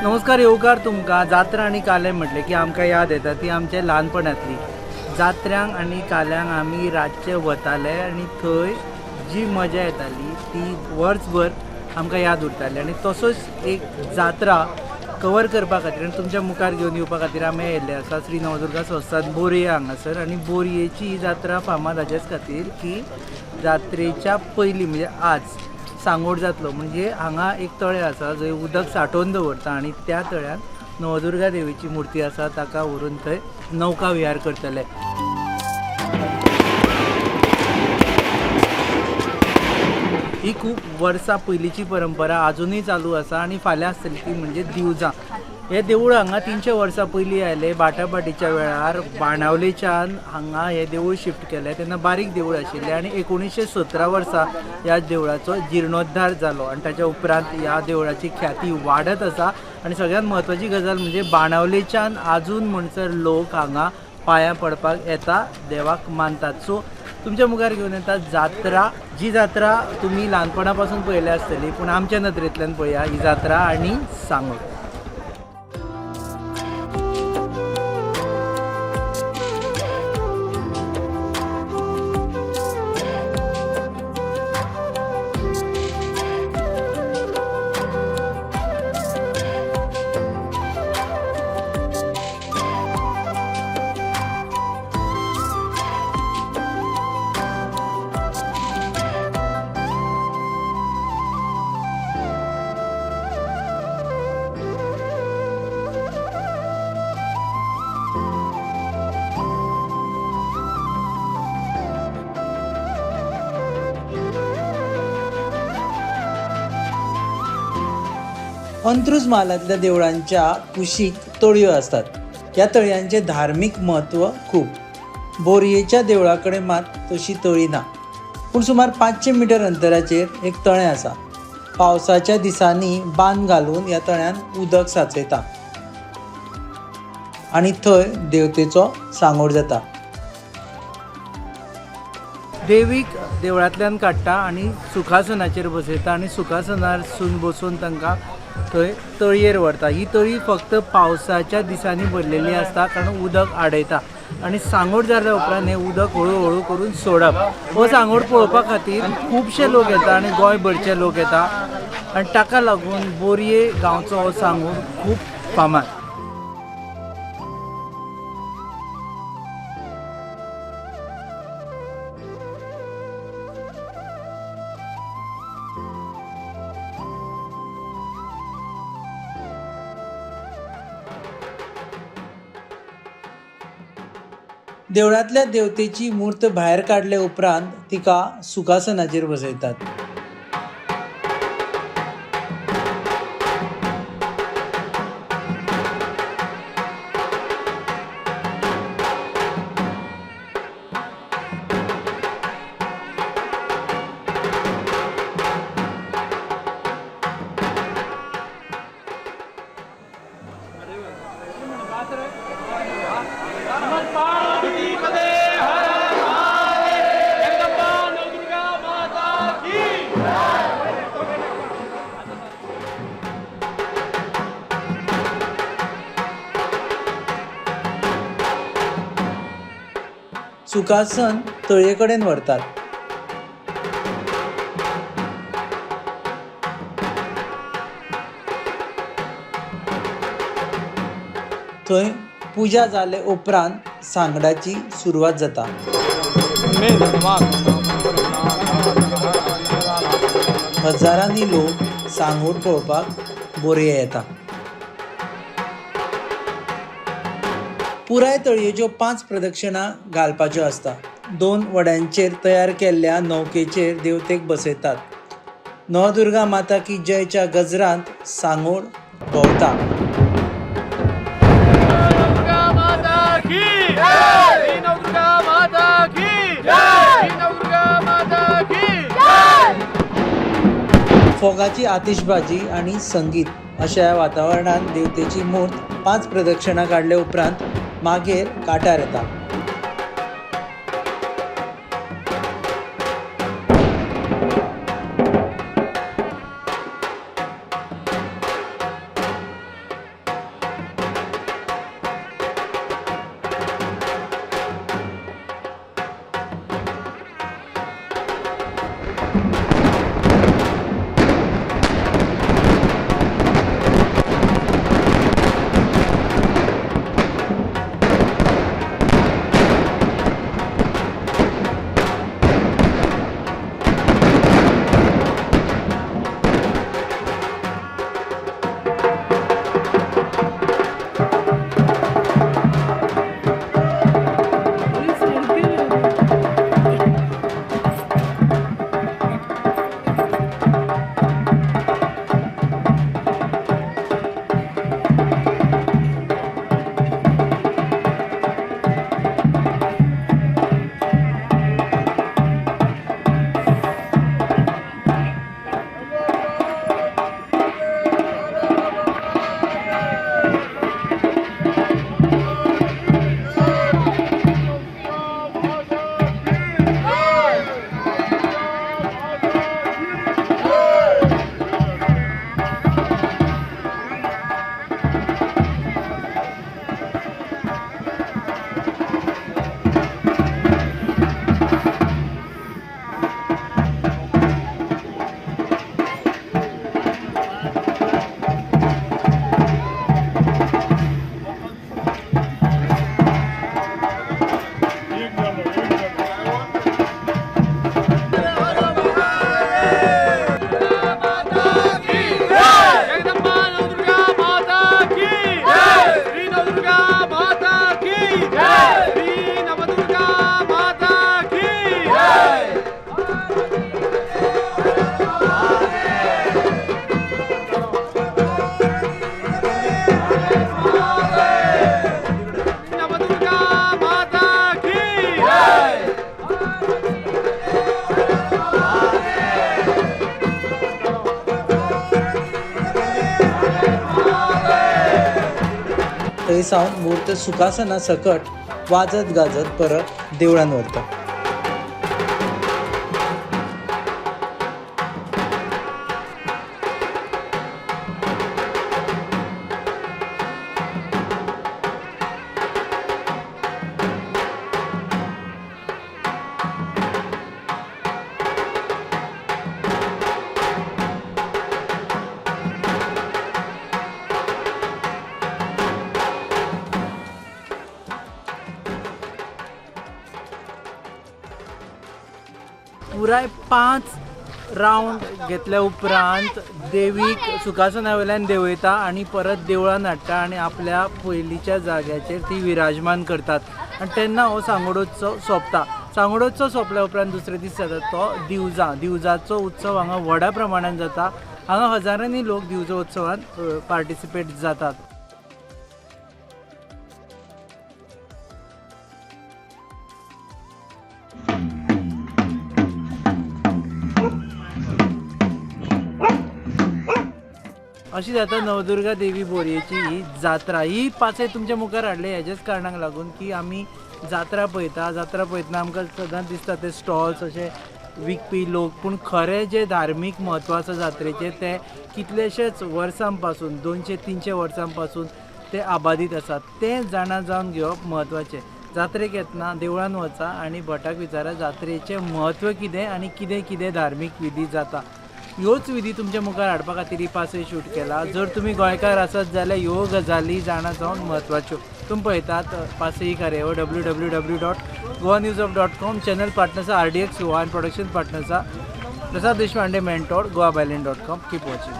नमस्कार येवकार तुमकां. जात्रा आनी काले म्हटलें की आमकां याद येता ती आमच्या ल्हानपणांतली. जात्र्यांक आनी काल्यांक आमी रातचे वताले आनी थंय जी मजा येताली ती वर्सभर आमकां याद उरताली. आनी तसोच एक जात्रा कवर करपा खातीर आनी तुमच्या मुखार घेवन येवपा खातीर आमी आयिल्ले आसा श्री नवदुर्गा संस्थान बोरये हांगासर. आनी बोरयेची ही जात्रा फामाद हाजेच खातीर की जात्रेच्या पयलीं म्हणजे आज सांगोड जातलो, म्हणजे हांगा एक तळें आसा जंय उदक सांठोवन दवरता आनी त्या तळ्यांत नवदुर्गा देवीची मुर्ती आसा, ताका व्हरून थंय नौका विहार करतले. ही खूब वर्सां पयलींची परंपरा आजुनूय चालू आसा आनी फाल्यां आसतली ती म्हणजे दिवजां. हे देवूळ हांगा 300 वर्सां पयलीं आयलें. बाटाबाटीच्या वेळार बाणावलेच्यान हांगा हे देवूळ शिफ्ट केलें तेन्ना बारीक देवूळ आशिल्लें आनी 1917 वर्सा ह्या देवळाचो जिर्णोद्धार जालो आनी ताच्या उपरांत ह्या देवळाची ख्याती वाडत आसा. आनी सगळ्यांत म्हत्वाची गजाल म्हणजे बाणावलेच्यान आजून म्हणसर लोक हांगा पांयां पडपाक येता, देवाक मानतात. सो तुमच्या मुखार घेवन येता जात्रा, जी जात्रा तुमी ल्हानपणा पासून पळयल्या आसतली, पूण आमच्या नदरेंतल्यान पळया ही जात्रा आनी सांगोड. अंत्रुज म्हालांतल्या देवळांच्या कुशीक तळयो आसतात. ह्या तळयांचें धार्मीक म्हत्व खूब. बोरयेच्या देवळा कडेन मात तशी तळी ना, पूण सुमार 500 मिटर अंतराचेर एक तळें आसा. पावसाच्या दिसांनी बांद घालून ह्या तळ्यांत उदक सांचयता आनी थंय देवतेचो सांगोड जाता. देवीक देवळांतल्यान काडटा आनी सुखासनाचेर बसयता आनी सुखासनारसून बसून तांकां थंय तळयेर व्हरता. ही तळी फक्त पावसाच्या दिसांनी भरलेली आसता, कारण उदक आडयता आनी सांगोड जाल्या उपरांत हें उदक हळू हळू करून सोडप. हो सांगोड पळोवपा खातीर खुबशे लोक येता आनी गोंयभरचे लोक येता आनी ताका लागून बोरये गांवचो हो सांगोड खूब फामाद. देवळांतल्या देवतेची मूर्त भायर काडले उपरांत तिका सुखासनाचेर बसयतात. सुखासन तळये कडेन व्हरतात. थंय पुजा जाले उपरांत सांगडाची सुरवात जाता. हजारांनी लोक सांगोड पळोवपाक बोरये येता. पुराय तळयेच्यो 5 प्रदक्षिणा घालपाच्यो आसता. 2 वड्यांचेर तयार केल्ल्या नौकेचेर देवतेक बसयतात. नवदुर्गा माता की जयच्या गजरांत सांगोड भोंवता. फोगाची आतिशबाजी आनी संगीत अशा ह्या वातावरणांत देवतेची मूर्त 5 प्रदक्षिणा काडले उपरांत मागीर काटार येता. थंय सावन मूर्त सुखासना सकट वाजत गाजत परत देवळान व्हरता. पुराय 5 रावंड घेतल्या उपरांत देवीक सुखासना वयल्यान देंवयता आनी परत देवळान हाडटा आनी आपल्या पयलींच्या जाग्याचेर ती विराजमान करतात आनी तेन्ना हो सांगोडोत्सव सोंपता. सांगोडोत्सव सोंपल्या उपरांत दुसरे दीस जाता तो दिवजां. दिवजाचो उत्सव हांगा व्हडा प्रमाणान जाता. हांगा हजारांनी लोक दिवजा उत्सवान पार्टिसिपेट जातात. अशी जाता नवदुर्गा देवी बोरयेची ही जात्रा. ही पासय तुमच्या मुखार हाडली हेज्याच कारणाक लागून की आमी जात्रा पळयता, जात्रा पळयतना आमकां सदांच दिसता ते स्टॉल्स अशे विकपी लोक, पूण खरें जें धार्मीक म्हत्व आसा जात्रेचें तें कितलेशेच वर्सां पासून, 200-300 वर्सां पासून ते आबादीत आसात, तें जाणा जावन घेवप म्हत्वाचें. जात्रेक येतना देवळान वचा आनी भटाक विचारा जात्रेचें म्हत्व कितें आनी कितें कितें धार्मीक विधी जाता. ह्योच विधी तुमच्या मुखार हाडपा खातीर ही पासय शूट केला. जर तुमी गोंयकार आसत जाल्यार ह्यो गजाली जाणा जावन म्हत्वाच्यो. तुमी पळयतात पासय कार्यावळ www.goanewshub.com. Channel partners RDX Goa आनी production partners Prasad Deshpande mentor goabyline.com. Keep watching.